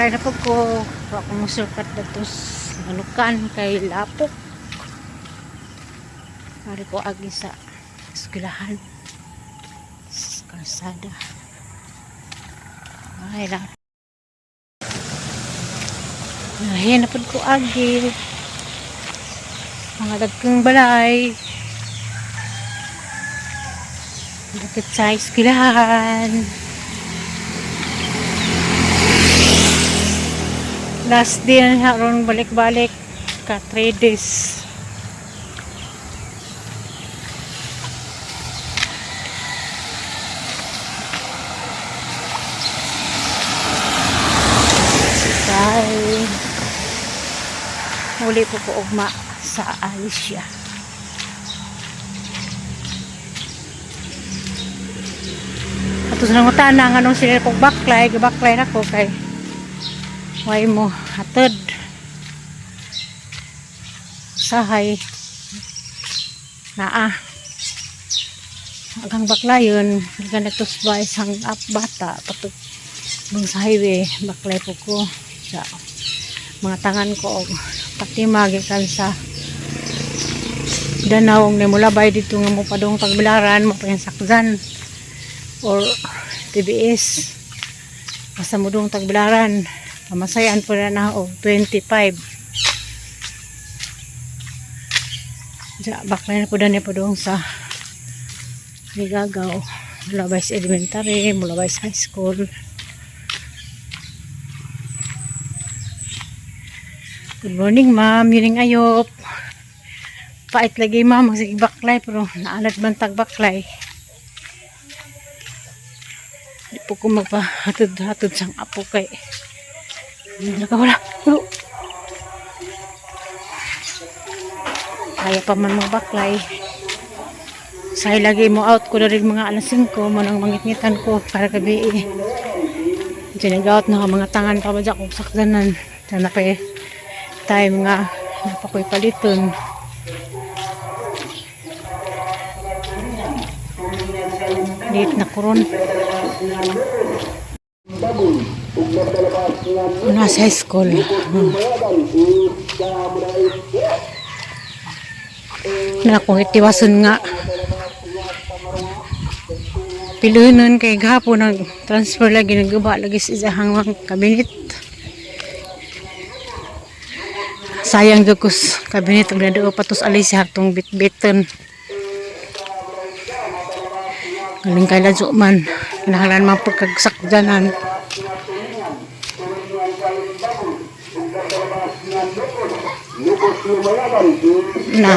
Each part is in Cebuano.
Baklay na po ko. Wa ko mo shortcut datos manukan kay Lapok. Mari ko agi sa eskwelahan. Sa kalsada. Ay, lapok. Ayan na po ko agi. Mga dagkang balay. Dapit sa eskwelahan. Last day na ron balik-balik ka 3 days. Bye. Muli po ko ugma sa Alicia. Ato sa nangutana nga nung sila kong baklay, gibaklay na ko kay way mo hatod. Sahay naa. Agang baklayon, gikan nagtusba isang up bata patug bang sa highway, baklay po ko sa mga tangan ko og pati gikan sa Danau og nimulabay dito nga mo padung Tagbilaran mo pa yung sakzan or TBS basta mo dong Tagbilaran pamasayan po na na og 25. Ja, baklay na po dani po dong sa Ligagaw, mulabay sa elementary, mulabay sa high school. Good morning, ma'am. Yun ang ayop. Pait lagi, ma'am. Sige baklay pero naalat man tag baklay. Di po ko magpahatod-hatod sang apo kay. Hindi na wala. Oh. Kaya pa man mga baklay. Say lagi mo out ko na rin mga alas 5 mo nang mangitngitan ko para gabi eh. Diyan nag-out na mga tangan pa ba dyan kung sakdanan. Diyan na pa eh. Time nga napakoy paliton. Late na kuron. Nasa high school. Na akong itiwason nga. Pilunon kay gahapon nag transfer lagi nagguba lagi sa isahang mga kabinet. Sayang jud kus kabinet ug nadao patos alis sa hatong bitbiton. Galing kay ladyo man. Kinahanglan man pagkagsakdanan. Na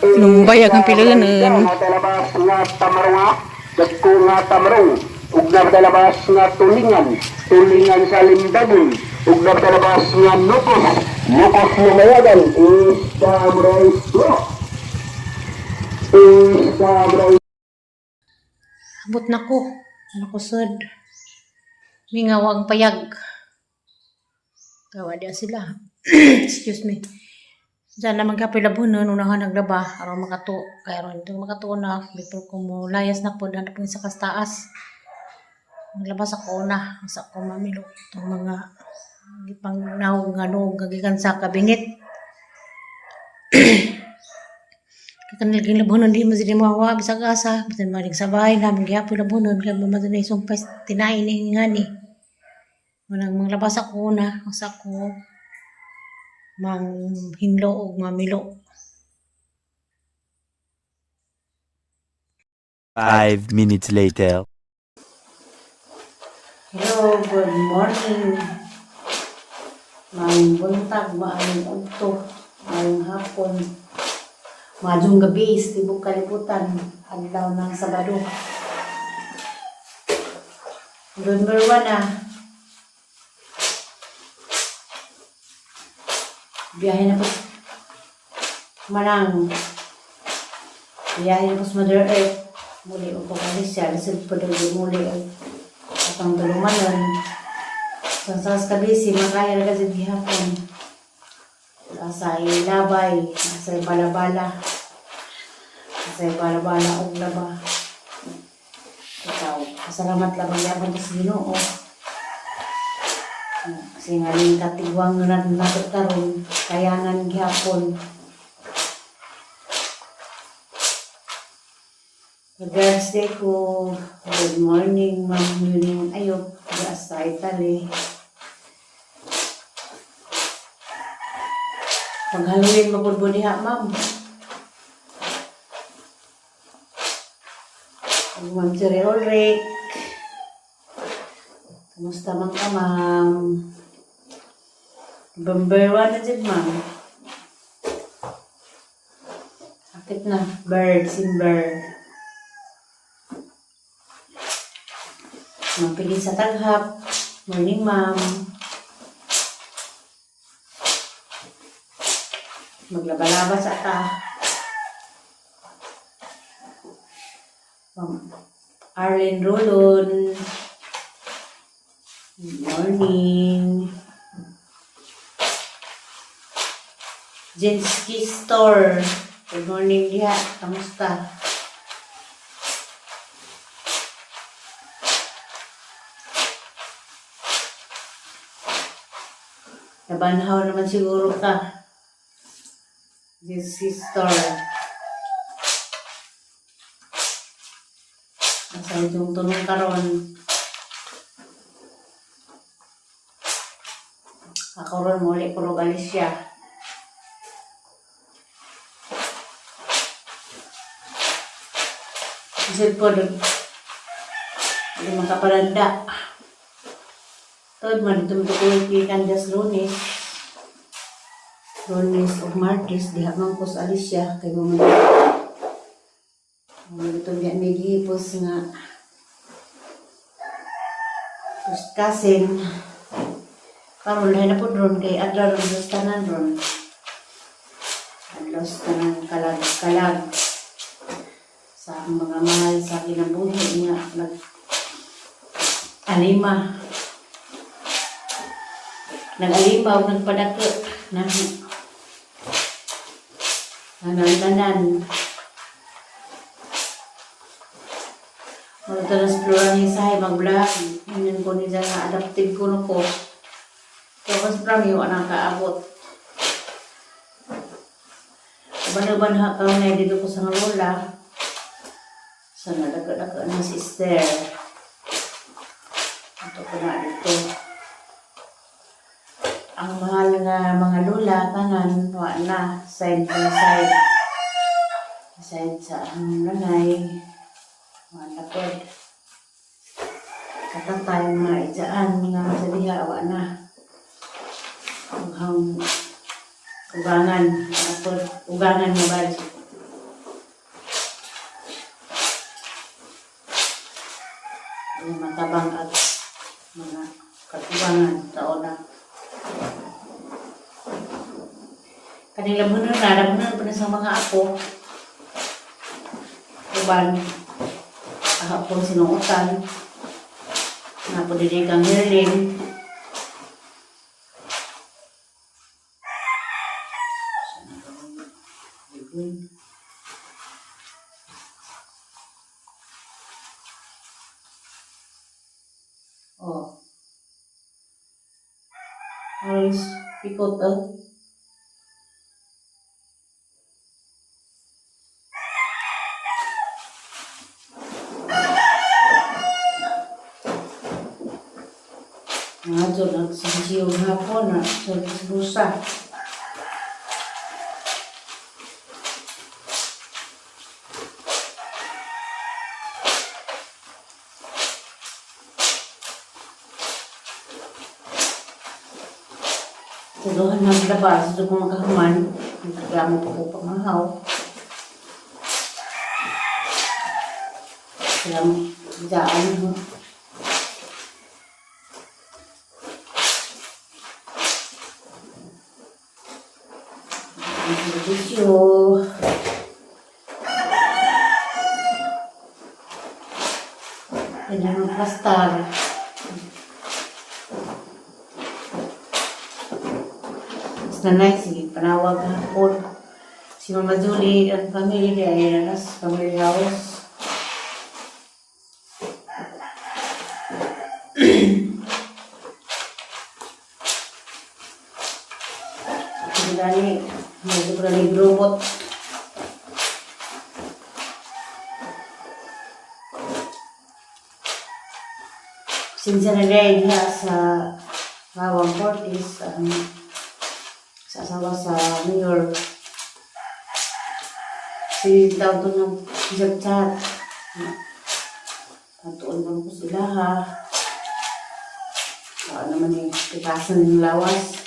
lumbay ang pilunon. Natalabas nga tamarunga, dagko nga tamarong, ug natalabas nga tulingan, tulingan sa limbagon, ug natalabas nga nukos, nukos lumayagan, is samurai. Abot na ko. Ano ko sud? Mingaw ang payag. Gawa dia sila. Excuse me. Diyan naman kapoy labunon, unahan naglaba, aron makato. Kaya aron ito makato na, before ko mo layas na po, hanap sa kastaas. Naglabas ako na, sa ako mamilo. Itong mga gipang nahog nga noog gagikan sa kabinet. Kaya kanil labunon, di mo sila mawawa, bisag asa, bisan malig sa bahay namin, gihapon labunon, kaya mamadunay sumpay, tinain ni nga ni. Manang manglabas ako na, sa ako, mang hinlo og mamilo. 5 minutes later. Hello, good morning. Maayong buntag, maayong udto, maayong hapon, maayong gabi, sa tibok kalibutan, adlaw ng Sabado. November 1 na. Biyahe na po. Manang. Biyahe na po sa Mother Earth. Muli o pag-alis siya. Lisod po daw yung muli o atang tulumanon. Sa sas kabisi, makaya na kasi gihapon. Sa labay, sa balabala. Sa balabala og laba. Ikaw, pasalamat labang yabang sa Ginoo. Singaling katigwang na nato karon, kayangan gihapon. Regards day ko. Good morning, Ma'am Yuning Ayop, sa Italy. Paghaluin mo po diha, ma'am. Ma'am Jerry Ulrich. Kamusta man ka, ma'am? November 1 na dyan, ma'am. Sakit na. Bird, simber. Ma'am Pili sa Taghap. Morning, ma'am. Maglabalaba sa ta. Ma'am Arlene Rolon. Good morning. Jenski Store. Good morning diha. Kamusta? Nabanhaw naman siguro ka. Jenski Store. Nasa itong tunong karon. Ako ron muli ko ro Galicia. Isip po doon. Hindi makaparanda. Tod man itong tukuloy kay Candas Lunes. Lunes o Martes, diha man ko sa Alicia. Kay mga mga itong diha may gihipos nga first cousin. Karon lahi na po ron kay adlaw ron sa tanan ron. Adlaw sa tanan kalag-kalag sa akong mga mahal sa kinabuhi nga nag alima nag-alima o nagpadako na tanan. Mga tanas plural ni sahay mag-vlog. Yun ko niya nga adaptive ko no ko. Tapos prami wala kaabot. Uban-uban ha ka na dito ko sa nga lola. Sa nadaga-daga na si Esther. Ito ko na dito. Ang mahal nga mga lula, tanan, wa na, side by side. Side sa ang nanay, wa na po. Katatay, mga ijaan, mga sa diha, wa na. Ang ugangan, wa po. Ugangan mo ba? Ang matabang at mga katubangan, taon na. Kanila muna na, labunan pa na sa mga apo. Uban, ahapon sinuotan. Napo dili kang hirling. Oh. Alis, pikot oh. Mga dyan, nagsisiyong hapon na sa busa. Tuluhan ng labas, doon ko makahuman. Nagreklamo pa ko pamahaw. Kaya dyan, ho. Ang serbisyo. Yan ang plastar. Mas nanay, sige, panawag hapon. Si Mama Julie and family, ay nanas, family house. Lambot. Sinsya na rin diha sa Lawang Cortes, ang sa asawa sa mayor. Si tawag to ng chat. Patuon mo ko sila ha. Baka naman yung pitasan ng lawas.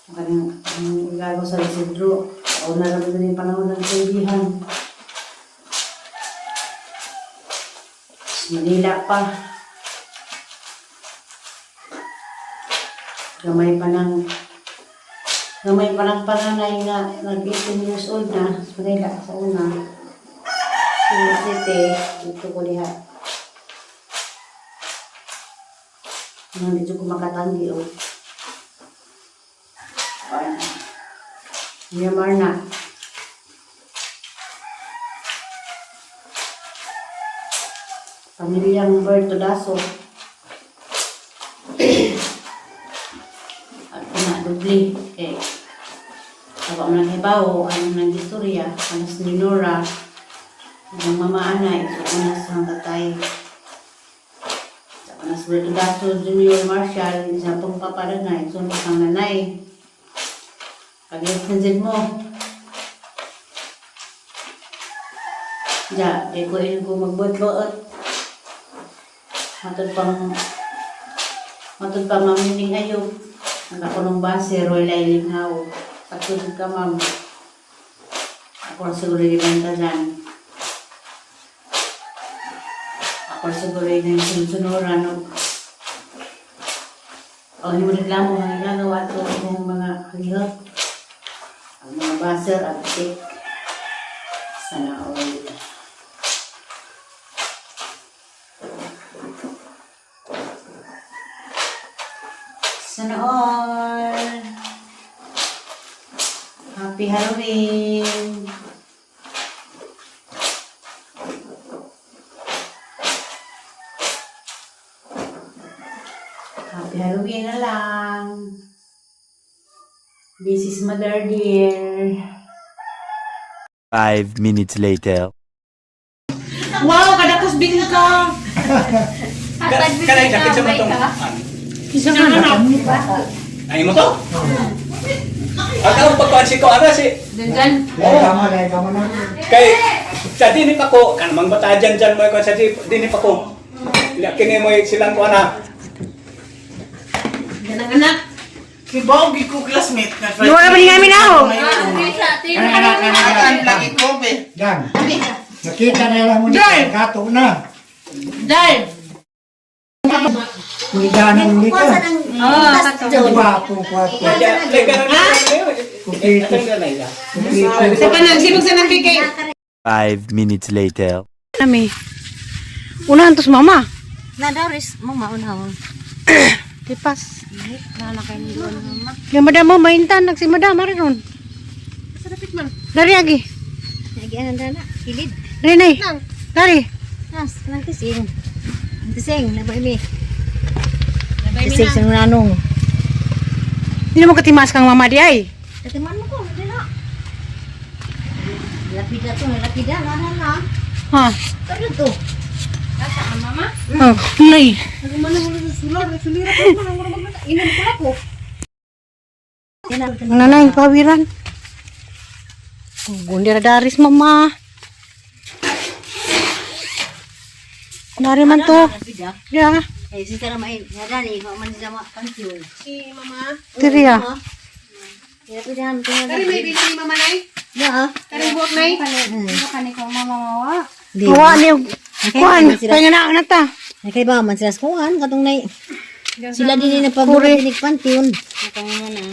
Ang kanyang ang igago sa Isidro. Taon na naman din yung panahon ng kaibihan. Manila pa. Gamay pa ng pananay nga nag 18 years old na sa Manila sa una. Cebu City, dito ko liha. Nang dito ko makatanggi oh. Myanmar na. Pamilyang Berto Daso. At na dubli kay Awa mo nang hibaw, anong nang istorya, anas ni Nora, ang mama anay, so una sa ang tatay. Sa anas Berto Daso Junior Marshall, isa pong papadanay, so ang nanay. Pag-extend mo. Ja, di ko rin ko magbuot-buot. Matod pang mamining ayok. Ang ako nung base, Roy Lailing How. Pagsunod ka, ma'am. Ako ang siguro yung benta dyan. Ako ang siguro yung sunod-sunuran. No? O, hindi mo reklamo ang ginagawa ito ng mga kalihot. Ang mga baser at tik. Sana all. Sana all. Happy Halloween! Happy Halloween na lang. This is Mother Dear. 5 minutes later. Wow, kadakos bingka. Kanay jacket sa matong. Isa nga na. Ay mo to? At ang pagpansin ko ara si Dandan. Oh. Kay sa dinip ako kanang bata dyan dyan mo ko sa dinip ako. Kini mo silang ko ana. Ganang anak. Kibaw gi ko classmate nga. Luwa ba ni namin ako? Akan lagi ko be. Dan, nakita na lang mo ni gato na. Dal. Kuliganan nito. Oh, Gwapo, gwapo. Kumpleto. Kumpleto. Sa panang sibog sa nang bigay. 5 minutes later. Nami. Unahan tos mama. Nadaris, mama unhaw. Tipas. Ya madam mo maintan nagsi madam ari ron. Dari agi. Lagi ang dana, kilid. Dari nay. Dari. Nas, nang tising. Ang tising, nabay mi. Tising sa nanong. Di na mo katimas kang mama di ay. Katiman mo ko, di na. Lapida to, lapida, na na na. Ha. Pero to. Oh, nay. Ang nanay pawiran. Gundira daris mama. Dari man to. Lapida. Ya, Eh, si tara main. Ngadani, wa man siya ma-pansyon. diri ah. Lapida, Dari may bili mama nay. Ya. Dari buwak nay. Wa ni kuan, kaya na na ta. Nakay ba man sila sa kuan katong nay. Sila din na pag pantion.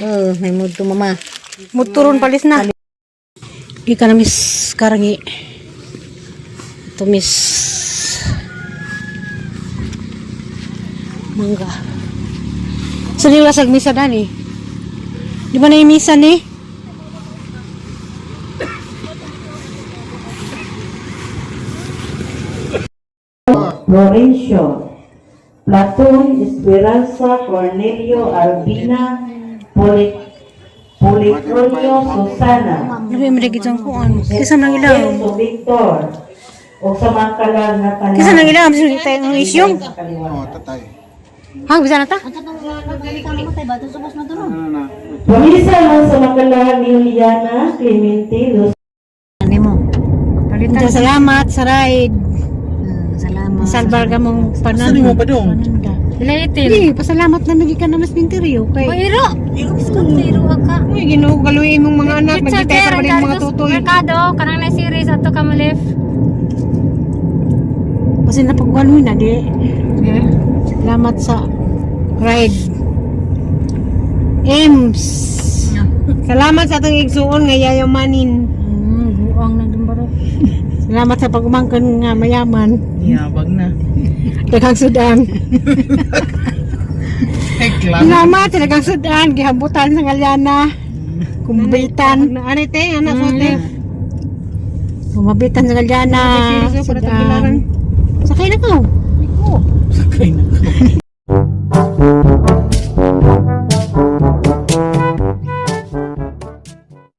Oh, may mood to mama. Muturon palis na. Gika na miss karangi. Ito miss mangga. Sa nila sa misa dani. Di ba na yung misa ni? Florencio, Platon, Esperanza, Cornelio, Albina, Policronio Susana. Labi mo lagi dyan kuan. Kisa nang ilaw. Enzo Victor. O sa mga kalag na tanan. Kisa nang ilaw sa tayo ang isyong. Oh, tatay. Ha, bisa na ta? Ang katong matay ba? Tusubos na to. Pamisa lang sa makalag ni Juliana Clemente Luz. Ano mo? Palitan. Salamat sa ride. Salamat. Salbar ka mong panan. Saan mo pa dong? Hindi, pasalamat na magikan na mas minteryo. Kay, Iro! Iro ka. Uy, Ginoo galuy imong mga anak, nagkita pa rin mga tutoy. Merkado, kanang na series ato ka mo left. kasi napagwaloy na di. Salamat sa ride. Ems. Salamat sa atong igsuon nga yayamanin. Buang na dumbaro. Salamat sa pagumangkon nga mayaman. Yabag na. Daghang sudan. Ekla. Salamat sa daghang sudan. Gihabutan sa ngalyana. Kumbitan. Ano te, anak so te. Kumabitan sa ngalyana. Para Sudan. tagbilaran. Sakay na ko.